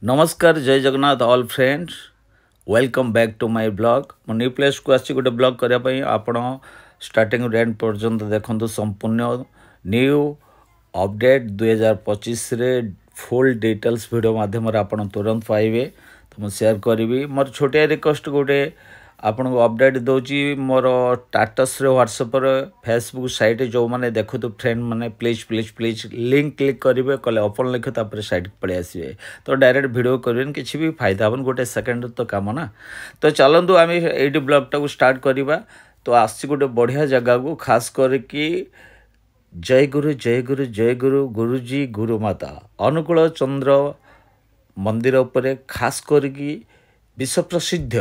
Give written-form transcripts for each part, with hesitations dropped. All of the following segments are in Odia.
ନମସ୍କାର, Jai Jagannath all friends, welcome back to my blog. ମୁଁ ନ୍ୟୁ ପ୍ଲେସ୍କୁ ଆସିଛି ଗୋଟେ ବ୍ଲଗ୍ କରିବା ପାଇଁ। ଆପଣ ଷ୍ଟାର୍ଟିଂ ଏଣ୍ଡ ପର୍ଯ୍ୟନ୍ତ ଦେଖନ୍ତୁ। ସମ୍ପୂର୍ଣ୍ଣ ନ୍ୟୁ ଅପଡ଼େଟ୍ 2025ରେ ଫୁଲ୍ ଡିଟେଲ୍ସ ଭିଡ଼ିଓ ମାଧ୍ୟମରେ ଆପଣ ତୁରନ୍ତ ପାଇବେ, ତ ମୁଁ ସେୟାର କରିବି। ମୋର ଛୋଟିଆ ରିକ୍ୱେଷ୍ଟ ଗୋଟେ, ଆପଣଙ୍କୁ ଅପଡ଼େଟ୍ ଦେଉଛି ମୋର ଷ୍ଟାଟସ୍ରେ, ହ୍ୱାଟ୍ସଆପ୍ରେ, ଫେସବୁକ୍ ସାଇଟ୍ରେ ଯେଉଁମାନେ ଦେଖୁଥିବେ ଫ୍ରେଣ୍ଡ ମାନେ, please please please link click କରିବେ, କଲେ ଓପନ୍ ଲେଖିବ, ତାପରେ ସାଇଟ୍କୁ ପଳେଇ ଆସିବେ। ତ ଡାଇରେକ୍ଟ ଭିଡ଼ିଓ କରିବେନି, କିଛି ବି ଫାଇଦା ହେବନି, ଗୋଟେ ସେକେଣ୍ଡ ତ କାମ ନା। ତ ଚାଲନ୍ତୁ, ଆମେ ଏଇଠି ବ୍ଲଗ୍ଟାକୁ ଷ୍ଟାର୍ଟ କରିବା। ତ ଆସିଛି ଗୋଟେ ବଢ଼ିଆ ଜାଗାକୁ, ଖାସ କରିକି ଜୟ ଗୁରୁ, ଜୟ ଗୁରୁ, ଜୟ ଗୁରୁ, ଗୁରୁଜୀ ଗୁରୁମାତା ଅନୁକୂଳ ଚନ୍ଦ୍ର ମନ୍ଦିର ଉପରେ, ଖାସ କରିକି ବିଶ୍ୱ ପ୍ରସିଦ୍ଧ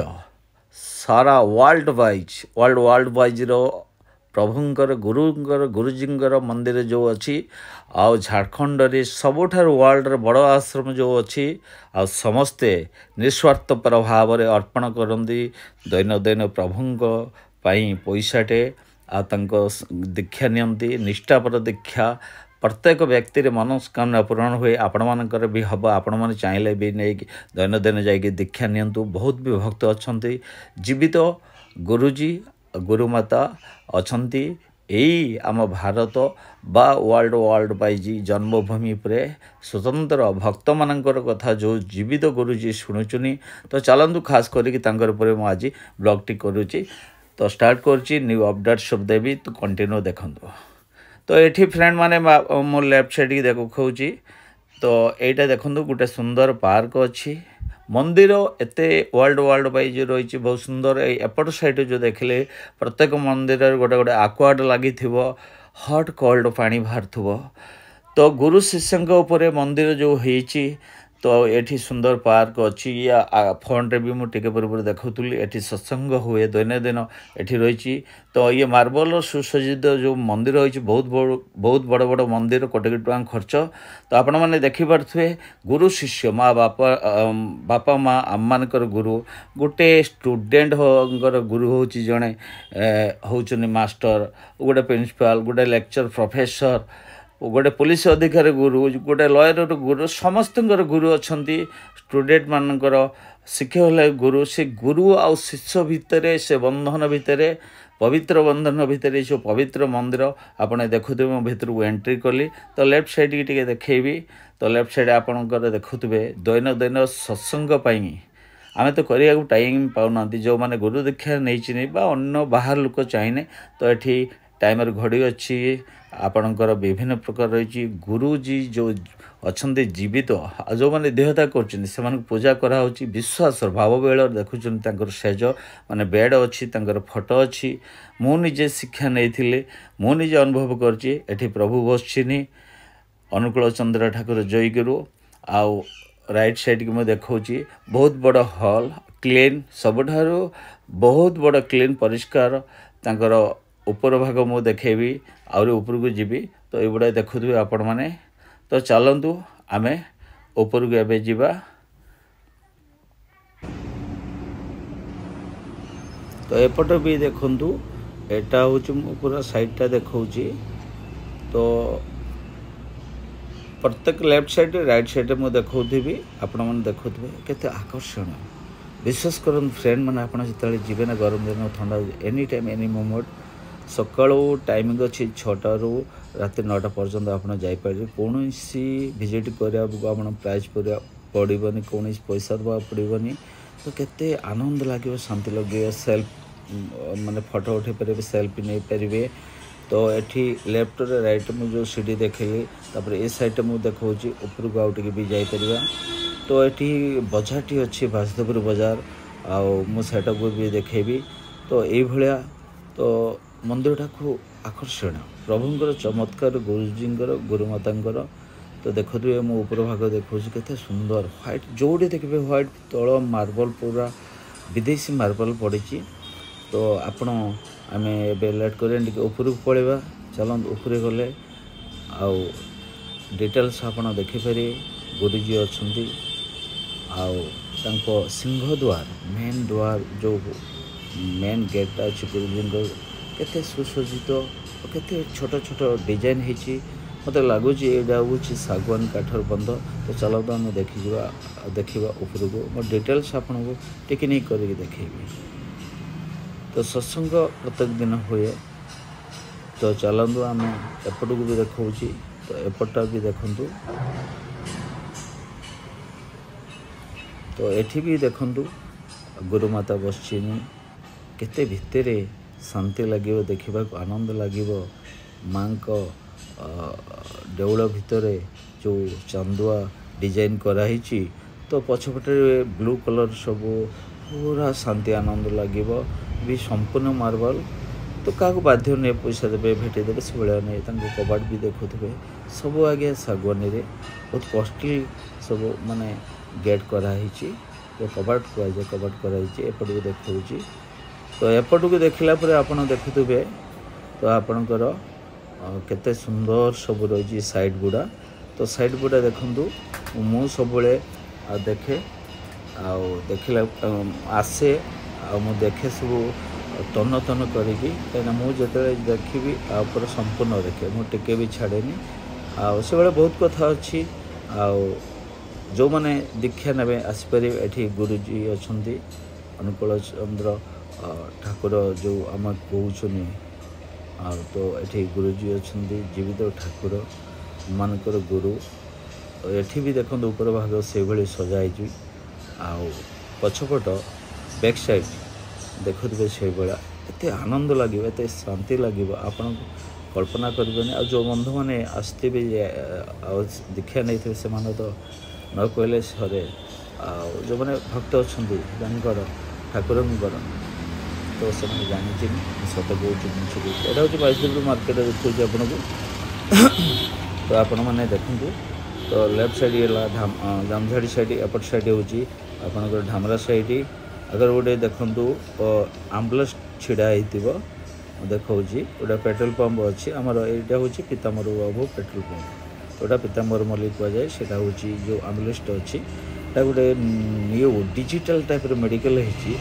ସାରା ୱାର୍ଲଡ ୱାଇଜ୍, ୱାର୍ଲଡ ୱାଇଜ୍ର ପ୍ରଭୁଙ୍କର, ଗୁରୁଙ୍କର, ଗୁରୁଜୀଙ୍କର ମନ୍ଦିର ଯେଉଁ ଅଛି, ଆଉ ଝାଡ଼ଖଣ୍ଡରେ ସବୁଠାରୁ ୱାର୍ଲଡର ବଡ଼ ଆଶ୍ରମ ଯେଉଁ ଅଛି, ଆଉ ସମସ୍ତେ ନିସ୍ୱାର୍ଥପର ଭାବରେ ଅର୍ପଣ କରନ୍ତି ଦୈନନ୍ଦିନ ପ୍ରଭୁଙ୍କ ପାଇଁ ପଇସାଟେ, ଆଉ ତାଙ୍କ ଦୀକ୍ଷା ନିଅନ୍ତି, ନିଷ୍ଠାପର ଦୀକ୍ଷା। ପ୍ରତ୍ୟେକ ବ୍ୟକ୍ତିରେ ମନସ୍କାମନା ପୂରଣ ହୁଏ, ଆପଣମାନଙ୍କର ବି ହେବ। ଆପଣମାନେ ଚାହିଁଲେ ବି ନେଇକି ଦୈନନ୍ଦିନ ଯାଇକି ଦୀକ୍ଷା ନିଅନ୍ତୁ। ବହୁତ ବି ଭକ୍ତ ଅଛନ୍ତି, ଜୀବିତ ଗୁରୁଜୀ ଗୁରୁମାତା ଅଛନ୍ତି ଏଇ ଆମ ଭାରତ ବା ୱାର୍ଲଡ ୱାଇଜ୍ ଜନ୍ମଭୂମି ଉପରେ ସ୍ୱତନ୍ତ୍ର ଭକ୍ତମାନଙ୍କର କଥା ଯେଉଁ ଜୀବିତ ଗୁରୁଜୀ ଶୁଣୁଛନ୍ତି। ତ ଚାଲନ୍ତୁ, ଖାସ କରିକି ତାଙ୍କର ଉପରେ ମୁଁ ଆଜି ବ୍ଲଗ୍ଟି କରୁଛି। ତ ଷ୍ଟାର୍ଟ କରୁଛି, ନ୍ୟୁ ଅପଡ଼େଟ୍ ସବୁ ଦେବି, ତ କଣ୍ଟିନ୍ୟୁ ଦେଖନ୍ତୁ। ତ ଏଠି ଫ୍ରେଣ୍ଡ ମାନେ, ମୁଁ ଲେଫ୍ଟ ସାଇଡ଼୍କି ଦେଖାଉଛି। ତ ଏଇଟା ଦେଖନ୍ତୁ, ଗୋଟେ ସୁନ୍ଦର ପାର୍କ ଅଛି। ମନ୍ଦିର ଏତେ ୱାର୍ଲଡ ୱାଇଜ୍ ରହିଛି, ବହୁତ ସୁନ୍ଦର। ଏଇ ଏପଟ ସାଇଡ଼୍ ଯେଉଁ ଦେଖିଲେ, ପ୍ରତ୍ୟେକ ମନ୍ଦିରରେ ଗୋଟେ ଗୋଟେ ଆକ୍ୱାଗାର୍ଡ଼ ଲାଗିଥିବ, ହଟ୍ କୋଲ୍ଡ ପାଣି ବାହାରୁଥିବ। ତ ଗୁରୁ ଶିଷ୍ୟଙ୍କ ଉପରେ ମନ୍ଦିର ଯେଉଁ ହେଇଛି। ତ ଏଠି ସୁନ୍ଦର ପାର୍କ ଅଛି। ୟା ଫ୍ରଣ୍ଟରେ ବି ମୁଁ ଟିକେ ପୂର୍ବରୁ ଦେଖାଉଥିଲି, ଏଠି ସତ୍ସଙ୍ଗ ହୁଏ ଦୈନନ୍ଦିନ ଏଠି ରହିଛି। ତ ଇଏ ମାର୍ବଲର ସୁସଜ୍ଜିତ ଯେଉଁ ମନ୍ଦିର ହେଇଛି, ବହୁତ ବଡ଼, ବହୁତ ବଡ଼ ବଡ଼ ମନ୍ଦିର, କୋଟି କୋଟି ଟଙ୍କା ଖର୍ଚ୍ଚ। ତ ଆପଣମାନେ ଦେଖିପାରୁଥିବେ, ଗୁରୁ ଶିଷ୍ୟ, ମା ବାପା, ବାପା ମା ଆମମାନଙ୍କର ଗୁରୁ, ଗୋଟେ ଷ୍ଟୁଡେଣ୍ଟଙ୍କର ଗୁରୁ ହେଉଛି ଜଣେ ହେଉଛନ୍ତି ମାଷ୍ଟର, ଗୋଟେ ପ୍ରିନ୍ସିପାଲ, ଗୋଟେ ଲେକ୍ଚର ପ୍ରଫେସର, ଗୋଟେ ପୋଲିସ ଅଧିକାରୀ ଗୁରୁ, ଗୋଟେ ଲୟରର ଗୁରୁ, ସମସ୍ତଙ୍କର ଗୁରୁ ଅଛନ୍ତି। ଷ୍ଟୁଡେଣ୍ଟମାନଙ୍କର ଶିକ୍ଷକ ହେଲେ ଗୁରୁ। ସେ ଗୁରୁ ଆଉ ଶିଷ୍ୟ ଭିତରେ, ସେ ବନ୍ଧନ ଭିତରେ, ପବିତ୍ର ବନ୍ଧନ ଭିତରେ ଯେଉଁ ପବିତ୍ର ମନ୍ଦିର ଆପଣ ଦେଖୁଥିବେ। ମୁଁ ଭିତରକୁ ଏଣ୍ଟ୍ରି କଲି, ତ ଲେଫ୍ଟ ସାଇଡ଼୍କି ଟିକେ ଦେଖେଇବି। ତ ଲେଫ୍ଟ ସାଇଡ଼୍ ଆପଣଙ୍କର ଦେଖୁଥିବେ, ଦୈନନ୍ଦିନ ସତ୍ସଙ୍ଗ ପାଇଁ ଆମେ ତ କରିବାକୁ ଟାଇମ୍ ପାଉନାହାନ୍ତି। ଯେଉଁମାନେ ଗୁରୁ ଦୀକ୍ଷା ନେଇଛନ୍ତି ବା ଅନ୍ୟ ବାହାର ଲୋକ ଚାହିଁଲେ, ତ ଏଠି ଟାଇମର ଘଡ଼ି ଅଛି ଆପଣଙ୍କର, ବିଭିନ୍ନ ପ୍ରକାର ରହିଛି। ଗୁରୁଜୀ ଯେଉଁ ଅଛନ୍ତି ଜୀବିତ, ଆଉ ଯେଉଁମାନେ ଦେହତ୍ୟାଗ କରୁଛନ୍ତି ସେମାନଙ୍କୁ ପୂଜା କରାହେଉଛି ବିଶ୍ୱାସର ଭାବ ବେଳ। ଦେଖୁଛନ୍ତି, ତାଙ୍କର ସେଜ ମାନେ ବେଡ଼୍ ଅଛି, ତାଙ୍କର ଫଟୋ ଅଛି। ମୁଁ ନିଜେ ଶିକ୍ଷା ନେଇଥିଲି, ମୁଁ ନିଜେ ଅନୁଭବ କରିଛି। ଏଠି ପ୍ରଭୁ ବସିଛନ୍ତି, ଅନୁକୂଳ ଚନ୍ଦ୍ର ଠାକୁର, ଜୟଗୁରୁ। ଆଉ ରାଇଟ୍ ସାଇଡ଼୍କି ମୁଁ ଦେଖାଉଛି, ବହୁତ ବଡ଼ ହଲ୍, କ୍ଲିନ୍, ସବୁଠାରୁ ବହୁତ ବଡ଼ କ୍ଲିନ୍, ପରିଷ୍କାର। ତାଙ୍କର ଉପର ଭାଗ ମୁଁ ଦେଖେଇବି, ଆହୁରି ଉପରକୁ ଯିବି। ତ ଏଇଗୁଡ଼ା ଦେଖୁଥିବେ ଆପଣମାନେ। ତ ଚାଲନ୍ତୁ, ଆମେ ଉପରକୁ ଏବେ ଯିବା। ତ ଏପଟ ବି ଦେଖନ୍ତୁ, ଏଇଟା ହେଉଛି, ମୁଁ ପୁରା ସାଇଡ଼୍ଟା ଦେଖାଉଛି। ତ ପ୍ରତ୍ୟେକ ଲେଫ୍ଟ ସାଇଡ଼୍, ରାଇଟ୍ ସାଇଡ଼୍ରେ ମୁଁ ଦେଖାଉଥିବି, ଆପଣମାନେ ଦେଖୁଥିବେ କେତେ ଆକର୍ଷଣୀୟ। ବିଶ୍ୱାସ କରନ୍ତୁ ଫ୍ରେଣ୍ଡ ମାନେ, ଆପଣ ଯେତେବେଳେ ଯିବେ ନା, ଗରମ ଦିନ, ଥଣ୍ଡା, ଏନି ଟାଇମ୍, ଏନି ମୋମେଣ୍ଟ, ସକାଳୁ ଟାଇମିଂ ଅଛି 6ଟାରୁ ରାତି 9ଟା ପର୍ଯ୍ୟନ୍ତ ଆପଣ ଯାଇପାରିବେ। କୌଣସି ଭିଜିଟ୍ କରିବାକୁ ଆପଣ ପ୍ରାଇସ୍ ପଡ଼ିବନି, କୌଣସି ପଇସା ଦେବାକୁ ପଡ଼ିବନି। ତ କେତେ ଆନନ୍ଦ ଲାଗିବ, ଶାନ୍ତି ଲାଗିବ। ସେଲ୍ଫ ମାନେ ଫଟୋ ଉଠାଇ ପାରିବେ, ସେଲ୍ଫି ନେଇପାରିବେ। ତ ଏଠି ଲେଫ୍ଟରେ ରାଇଟ୍ ମୁଁ ଯେଉଁ ସିଡ଼ି ଦେଖେଇଲି, ତାପରେ ଏ ସାଇଡ଼୍ରେ ମୁଁ ଦେଖାଉଛି, ଉପରକୁ ଆଉ ଟିକେ ବି ଯାଇପାରିବା। ତ ଏଠି ବଜାରଟି ଅଛି, ବାସୁଦେବପୁର ବଜାର, ଆଉ ମୁଁ ସେଇଟାକୁ ବି ଦେଖେଇବି। ତ ଏଇଭଳିଆ ତ ମନ୍ଦିରଟାକୁ ଆକର୍ଷଣୀୟ, ପ୍ରଭୁଙ୍କର ଚମତ୍କାର, ଗୁରୁଜୀଙ୍କର, ଗୁରୁମାତାଙ୍କର। ତ ଦେଖୁଥିବେ, ମୁଁ ଉପର ଭାଗ ଦେଖାଉଛି, କେତେ ସୁନ୍ଦର ହ୍ୱାଇଟ୍, ଯେଉଁଠି ଦେଖିବେ ହ୍ୱାଇଟ୍, ତଳ ମାର୍ବଲ, ପୁରା ବିଦେଶୀ ମାର୍ବଲ ପଡ଼ିଛି। ତ ଆପଣ, ଆମେ ଏବେ ଲେଟ୍ କରିବା, ଟିକେ ଉପରକୁ ପଳେଇବା। ଚାଲନ୍ତୁ, ଉପରେ ଗଲେ ଆଉ ଡିଟେଲ୍ସ ଆପଣ ଦେଖିପାରିବେ। ଗୁରୁଜୀ ଅଛନ୍ତି, ଆଉ ତାଙ୍କ ସିଂହଦ୍ୱାର, ମେନ୍ ଦ୍ୱାର, ଯେଉଁ ମେନ୍ ଗେଟ୍ଟା ଅଛି ଗୁରୁଜୀଙ୍କ, କେତେ ସୁସଜ୍ଜିତ, କେତେ ଛୋଟ ଛୋଟ ଡିଜାଇନ୍ ହେଇଛି। ମୋତେ ଲାଗୁଛି ଏଇଟା ହେଉଛି ଶାଗୁଆନ କାଠର ବନ୍ଧ। ତ ଚାଲନ୍ତୁ ଆମେ ଦେଖିଯିବା, ଦେଖିବା ଉପରକୁ। ମୁଁ ଡିଟେଲ୍ସ ଆପଣଙ୍କୁ ଟିକିନିଖି କରିକି ଦେଖେଇବି। ତ ସତ୍ସଙ୍ଗ ପ୍ରତ୍ୟେକ ଦିନ ହୁଏ। ତ ଚାଲନ୍ତୁ ଆମେ ଏପଟକୁ ବି ଦେଖାଉଛି, ତ ଏପଟଟା ବି ଦେଖନ୍ତୁ। ତ ଏଠି ବି ଦେଖନ୍ତୁ ଗୁରୁମାତା ବସିଛନ୍ତି, କେତେ ଭିତରେ ଶାନ୍ତି ଲାଗିବ ଦେଖିବାକୁ, ଆନନ୍ଦ ଲାଗିବ। ମାଙ୍କ ଦେଉଳ ଭିତରେ ଯେଉଁ ଚାନ୍ଦୁଆ ଡିଜାଇନ୍ କରାହେଇଛି, ତ ପଛପଟରେ ବ୍ଲୁ କଲର୍ ସବୁ, ପୁରା ଶାନ୍ତି ଆନନ୍ଦ ଲାଗିବ ବି। ସମ୍ପୂର୍ଣ୍ଣ ମାର୍ବଲ, ତ କାହାକୁ ବାଧ୍ୟ ନୁହେଁ ପଇସା ଦେବେ ଭେଟି ଦେବେ ସେଭଳିଆ ନୁହେଁ। ତାଙ୍କ କବାଟ ବି ଦେଖୁଥିବେ, ସବୁ ଆଜ୍ଞା ଶାଗୁଆନୀରେ ବହୁତ କଷ୍ଟଲି ସବୁ ମାନେ ଗେଟ୍ କରାହେଇଛି, ଯେଉଁ କବାଟ କୁହାଯାଏ କବାଟ କରାହେଇଛି। ଏପଟକୁ ଦେଖାଉଛି, ତ ଏପଟକୁ ଦେଖିଲା ପରେ ଆପଣ ଦେଖୁଥିବେ ତ ଆପଣଙ୍କର କେତେ ସୁନ୍ଦର ସବୁ ରହିଛି ସାଇଡ଼୍ ଗୁଡ଼ା। ତ ସାଇଡ଼୍ ଗୁଡ଼ା ଦେଖନ୍ତୁ, ମୁଁ ସବୁବେଳେ ଦେଖେ ଆଉ ଦେଖିଲା ଆସେ ଆଉ ମୁଁ ଦେଖେ ସବୁ ତନ୍ନ ତନ୍ନ କରିକି, କାହିଁକିନା ମୁଁ ଯେତେବେଳେ ଦେଖିବି ଆଉ ପୁରା ସମ୍ପୂର୍ଣ୍ଣ ଦେଖେ, ମୁଁ ଟିକେ ବି ଛାଡ଼େନି। ଆଉ ସେଭଳିଆ ବହୁତ କଥା ଅଛି। ଆଉ ଯେଉଁମାନେ ଦୀକ୍ଷା ନେବେ ଆସିପାରିବେ, ଏଠି ଗୁରୁଜୀ ଅଛନ୍ତି, ଅନୁକୂଳ ଚନ୍ଦ୍ର ଠାକୁର ଯେଉଁ ଆମେ କହୁଛନ୍ତି। ଆଉ ତ ଏଠି ଗୁରୁଜୀ ଅଛନ୍ତି, ଜୀବିତ ଠାକୁର ମାନଙ୍କର ଗୁରୁ। ତ ଏଠି ବି ଦେଖନ୍ତୁ ଉପର ଭାଗ ସେଇଭଳି ସଜା ହେଇଛି, ଆଉ ପଛପଟ ବ୍ୟାକ୍ ସାଇଡ଼୍ ଦେଖୁଥିବେ ସେଇଭଳିଆ। ଏତେ ଆନନ୍ଦ ଲାଗିବ, ଏତେ ଶାନ୍ତି ଲାଗିବ, ଆପଣ କଳ୍ପନା କରିବେନି। ଆଉ ଯେଉଁ ବନ୍ଧୁମାନେ ଆସିଥିବେ ଆଉ ଦୀକ୍ଷା ନେଇଥିବେ ସେମାନେ ତ ନ କହିଲେ ସରେ। ଆଉ ଯେଉଁମାନେ ଭକ୍ତ ଅଛନ୍ତି ତାଙ୍କର ଠାକୁରଙ୍କର, ତ ସେମାନେ ଜାଣିଛନ୍ତି ସତ କହୁଛି ଜିନିଷ କହୁଛି। ଏଇଟା ହେଉଛି ବାସୁଦେବପୁର ମାର୍କେଟ ଦେଖାଉଛି ଆପଣଙ୍କୁ। ତ ଆପଣମାନେ ଦେଖନ୍ତୁ, ତ ଲେଫ୍ଟ ସାଇଡ଼୍ ହେଲା ଜାମଝାଡ଼ି ସାଇଡ଼୍, ଏପଟ ସାଇଡ଼୍ ହେଉଛି ଆପଣଙ୍କର ଢାମରା ସାଇଡ଼୍। ଆଗରେ ଗୋଟେ ଦେଖନ୍ତୁ ଆମ୍ବୁଲାନ୍ସ ଛିଡ଼ା ହେଇଥିବ, ମୁଁ ଦେଖାଉଛି। ଗୋଟେ ପେଟ୍ରୋଲ ପମ୍ପ ଅଛି ଆମର, ଏଇଟା ହେଉଛି ପୀତାମ୍ବର ବାବୁ ପେଟ୍ରୋଲ ପମ୍ପ, ଯେଉଁଟା ପୀତାମ୍ବର ମଲ୍ଲିକ କୁହାଯାଏ। ସେଇଟା ହେଉଛି ଯେଉଁ ଆମ୍ବୁଲାନ୍ସଟା ଅଛି, ଏଇଟା ଗୋଟେ ନ୍ୟୁ ଡିଜିଟାଲ ଟାଇପ୍ର ମେଡ଼ିକାଲ ହେଇଛି।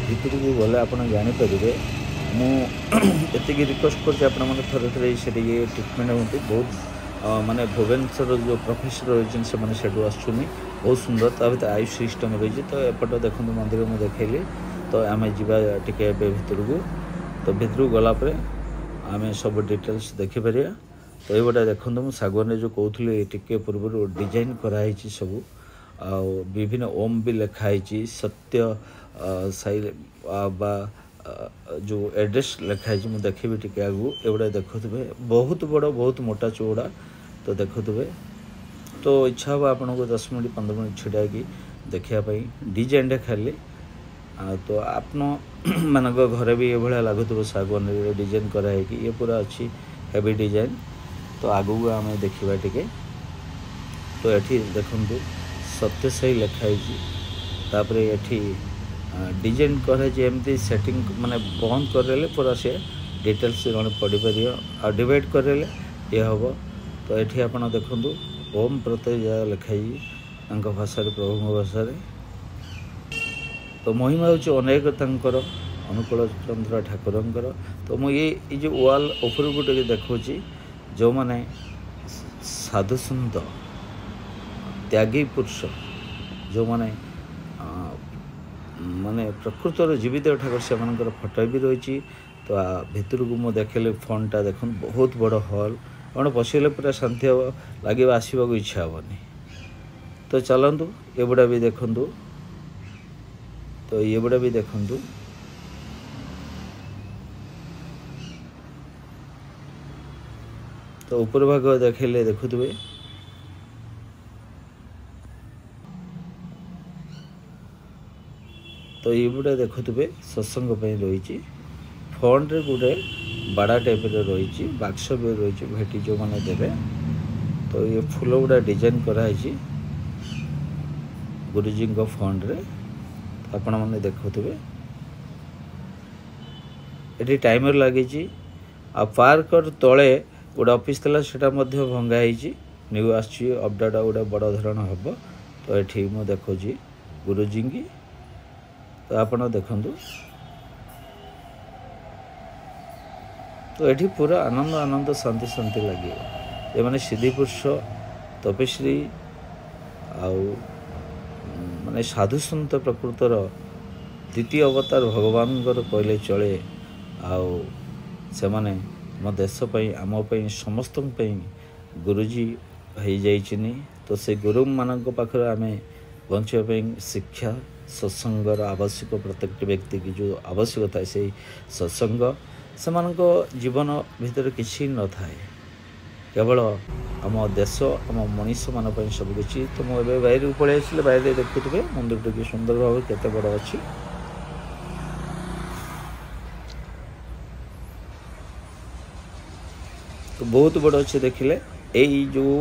ଭିତରକୁ ଗଲେ ଆପଣ ଜାଣିପାରିବେ। ମୁଁ ଏତିକି ରିକ୍ୱେଷ୍ଟ କରୁଛି ଆପଣମାନେ ଥରେ ଥରେ ସେଠିକି ଟ୍ରିଟମେଣ୍ଟ ହୁଅନ୍ତୁ। ବହୁତ ମାନେ ଭୁବନେଶ୍ୱର ଯେଉଁ ପ୍ରଫେସର ରହିଛନ୍ତି ସେମାନେ ସେଠୁ ଆସୁଛନ୍ତି, ବହୁତ ସୁନ୍ଦର। ତା ଭିତରେ ଆୟୁଷ ସିଷ୍ଟମ୍ ରହିଛି। ତ ଏପଟ ଦେଖନ୍ତୁ ମନ୍ଦିର ମୁଁ ଦେଖେଇଲି। ତ ଆମେ ଯିବା ଟିକେ ଏବେ ଭିତରକୁ। ତ ଭିତରକୁ ଗଲା ପରେ ଆମେ ସବୁ ଡିଟେଲ୍ସ ଦେଖିପାରିବା। ତ ଏଇଗୁଡ଼ା ଦେଖନ୍ତୁ, ମୁଁ ଶାଗୁଆନରେ ଯେଉଁ କହୁଥିଲି ଟିକେ ପୂର୍ବରୁ ଡିଜାଇନ୍ କରାହେଇଛି ସବୁ, ଆଉ ବିଭିନ୍ନ ଓମ୍ ବି ଲେଖା ହେଇଛି, ସତ୍ୟ ସାଇ ବା ଯେଉଁ ଆଡ୍ରେସ୍ ଲେଖା ହେଇଛି, ମୁଁ ଦେଖିବି ଟିକେ ଆଗକୁ। ଏଗୁଡ଼ା ଦେଖୁଥିବେ, ବହୁତ ବଡ଼ ବହୁତ ମୋଟା ଚଉଡ଼ା, ତ ଦେଖୁଥିବେ। ତ ଇଚ୍ଛା ହେବ ଆପଣଙ୍କୁ 10 ମିନିଟ୍ 15 ମିନିଟ୍ ଛିଡ଼ା ହେଇକି ଦେଖିବା ପାଇଁ ଡିଜାଇନଟା ଖାଲି। ଆଉ ତ ଆପଣ ମାନଙ୍କ ଘରେ ବି ଏଭଳିଆ ଲାଗୁଥିବ ଶାଗୁଆନରେ ଡିଜାଇନ୍ କରାହେଇକି, ଇଏ ପୁରା ଅଛି ହେଭି ଡିଜାଇନ୍। ତ ଆଗକୁ ଆମେ ଦେଖିବା ଟିକେ। ତ ଏଠି ଦେଖନ୍ତୁ ସତ୍ୟସାଇ ଲେଖା ହେଇଛି, ତାପରେ ଏଠି ଡିଜାଇନ୍ କରାହେଇଛି ଏମିତି ସେଟିଂ, ମାନେ ବନ୍ଦ କରିଦେଲେ ପୁରା ସେ ଡିଟେଲ୍ସ ଜଣେ ପଢ଼ିପାରିବ, ଆଉ ଡିଭାଇଡ଼ କରିଦେଲେ ଇଏ ହେବ। ତ ଏଠି ଆପଣ ଦେଖନ୍ତୁ ଓମ୍ ପ୍ରତ୍ୟେକ ଜାଗା ଲେଖା ହେଇଛି ତାଙ୍କ ଭାଷାରେ, ପ୍ରଭୁଙ୍କ ଭାଷାରେ। ତ ମହିମା ହେଉଛି ଅନେକ ତାଙ୍କର ଅନୁକୂଳ ଚନ୍ଦ୍ର ଠାକୁରଙ୍କର। ତ ମୁଁ ଏଇ ଯେଉଁ ୱାଲ୍ ଉପରକୁ ଟିକେ ଦେଖାଉଛି, ଯେଉଁମାନେ ସାଧୁସନ୍ଥ ତ୍ୟାଗୀ ପୁରୁଷ, ଯେଉଁମାନେ ମାନେ ପ୍ରକୃତର ଜୀବିତ ଠାକୁର, ସେମାନଙ୍କର ଫଟୋ ବି ରହିଛି। ତ ଭିତରକୁ ମୁଁ ଦେଖିଲି ଫୋନ୍ଟା ଦେଖନ୍ତୁ, ବହୁତ ବଡ଼ ହଲ୍, ଆପଣ ପଶିଗଲେ ପୁରା ଶାନ୍ତି ହେବ ଲାଗିବ, ଆସିବାକୁ ଇଚ୍ଛା ହେବନି। ତ ଚାଲନ୍ତୁ ଏଗୁଡ଼ା ବି ଦେଖନ୍ତୁ, ତ ଏଗୁଡ଼ା ବି ଦେଖନ୍ତୁ। ତ ଉପର ଭାଗ ଦେଖିଲେ ଦେଖୁଥିବେ। ତ ଏଗୁଡ଼ା ଦେଖୁଥିବେ ସତ୍ସଙ୍ଗ ପାଇଁ ରହିଛି। ଫ୍ରଣ୍ଟରେ ଗୋଟେ ବାଡ଼ା ଟାଇପ୍ର ରହିଛି, ବାକ୍ସ ବି ରହିଛି ଭେଟି ଯେଉଁମାନେ ଦେବେ। ତ ଏ ଫୁଲ ଗୁଡ଼ା ଡିଜାଇନ୍ କରାହେଇଛି ଗୁରୁଜୀଙ୍କ ଫ୍ରଣ୍ଟରେ, ଆପଣମାନେ ଦେଖୁଥିବେ। ଏଠି ଟାଇମର୍ ଲାଗିଛି। ଆଉ ପାର୍କର ତଳେ ଗୋଟେ ଅଫିସ୍ ଥିଲା, ସେଇଟା ମଧ୍ୟ ଭଙ୍ଗା ହେଇଛି, ନ୍ୟୁ ଆସୁଛି ଅପଡ଼େଟ୍, ଗୋଟେ ବଡ଼ ଧରଣ ହେବ। ତ ଏଠି ମୁଁ ଦେଖୁଛି ଗୁରୁଜୀଙ୍କି, ତ ଆପଣ ଦେଖନ୍ତୁ। ତ ଏଠି ପୁରା ଆନନ୍ଦ ଆନନ୍ଦ ଶାନ୍ତି ଶାନ୍ତି ଲାଗିବ। ଏମାନେ ସିଦ୍ଧିପୁରୁଷ, ତପସ୍ୱୀ ଆଉ ମାନେ ସାଧୁସନ୍ଥ, ପ୍ରକୃତର ଦ୍ୱିତୀୟ ଅବତାର ଭଗବାନଙ୍କର କହିଲେ ଚଳେ। ଆଉ ସେମାନେ ଆମ ଦେଶ ପାଇଁ, ଆମ ପାଇଁ, ସମସ୍ତଙ୍କ ପାଇଁ ଗୁରୁଜୀ ହେଇଯାଇଛନ୍ତି। ତ ସେ ଗୁରୁମାନଙ୍କ ପାଖରେ ଆମେ ବଞ୍ଚିବା ପାଇଁ ଶିକ୍ଷା ସତ୍ସଙ୍ଗର ଆବଶ୍ୟକ। ପ୍ରତ୍ୟେକଟି ବ୍ୟକ୍ତିକି ଯେଉଁ ଆବଶ୍ୟକ ଥାଏ ସେଇ ସତ୍ସଙ୍ଗ। ସେମାନଙ୍କ ଜୀବନ ଭିତରେ କିଛି ନଥାଏ, କେବଳ ଆମ ଦେଶ, ଆମ ମଣିଷମାନଙ୍କ ପାଇଁ ସବୁକିଛି। ତ ମୁଁ ଏବେ ବାଇରକୁ ପଳେଇ ଆସିଲି। ବାଇରେ ଦେଖୁଥିବେ ମନ୍ଦିରଟି କି ସୁନ୍ଦର ଭାବରେ କେତେ ବଡ଼ ଅଛି। ତ ବହୁତ ବଡ଼ ଅଛି। ଦେଖିଲେ ଏଇ ଯେଉଁ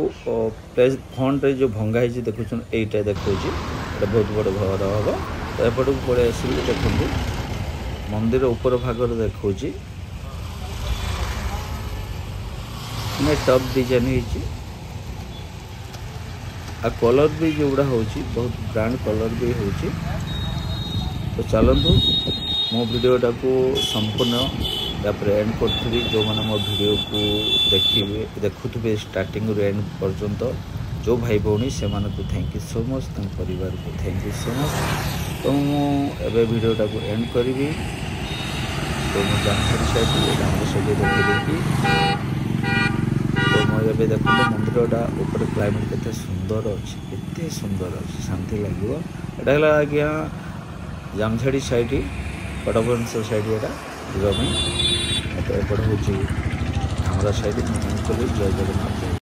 ପ୍ଲେସ୍ ଫ୍ରଣ୍ଟରେ ଯେଉଁ ଭଙ୍ଗା ହେଇଛି ଦେଖୁଛନ୍ତି, ଏଇଟା ଦେଖାଉଛି, ଏଇଟା ବହୁତ ବଡ଼ ଘର ହେବ। ତ ଏପଟକୁ ପଳେଇ ଆସିଲି। ଦେଖନ୍ତୁ ମନ୍ଦିର ଉପର ଭାଗରେ ଦେଖାଉଛି, ମାନେ ଟପ୍ ଡିଜାଇନ୍ ହେଇଛି। ଆଉ କଲର୍ ବି ଯେଉଁଗୁଡ଼ା ହେଉଛି ବହୁତ ବ୍ରାଣ୍ଡ କଲର୍ ବି ହେଉଛି। ତ ଚାଲନ୍ତୁ, ମୋ ଭିଡ଼ିଓଟାକୁ ସମ୍ପୂର୍ଣ୍ଣ ତାପରେ ଏଣ୍ଡ କରୁଥିବି। ଯେଉଁମାନେ ମୋ ଭିଡ଼ିଓକୁ ଦେଖିବେ, ଦେଖୁଥିବେ ଷ୍ଟାର୍ଟିଂରୁ ଏଣ୍ଡ ପର୍ଯ୍ୟନ୍ତ, ଯେଉଁ ଭାଇ ଭଉଣୀ, ସେମାନଙ୍କୁ thank you so much, ତାଙ୍କ ପରିବାରକୁ thank you so much. ତ ମୁଁ ଏବେ ଭିଡ଼ିଓଟାକୁ ଏଣ୍ଡ କରିବି। ତ ମୁଁ ଜାମସେଦ ସାଇଡ଼୍, ଆମର ସେଇଠି ଦେଖିଦେଇକି। ତ ମୁଁ ଏବେ ଦେଖନ୍ତୁ ମନ୍ଦିରଟା ଉପରେ କ୍ଲାଇମେଟ୍ କେତେ ସୁନ୍ଦର ଅଛି, କେତେ ସୁନ୍ଦର ଅଛି, ଶାନ୍ତି ଲାଗିବ। ଏଇଟା ହେଲା ଆଜ୍ଞା ଜାମଝାଡ଼ି ସାଇଡ଼୍, କଟକ ଭୁବନେଶ୍ୱର ସାଇଡ଼୍ ଏଇଟା ଯିବା ପାଇଁ। ତ ଏପଟେ ହେଉଛି ଧାମରା ସାଇଡ଼୍। ମୁଁ ଏଣ୍ଡ କଲି। ଜୟ ଜଗନ୍ନାଥ।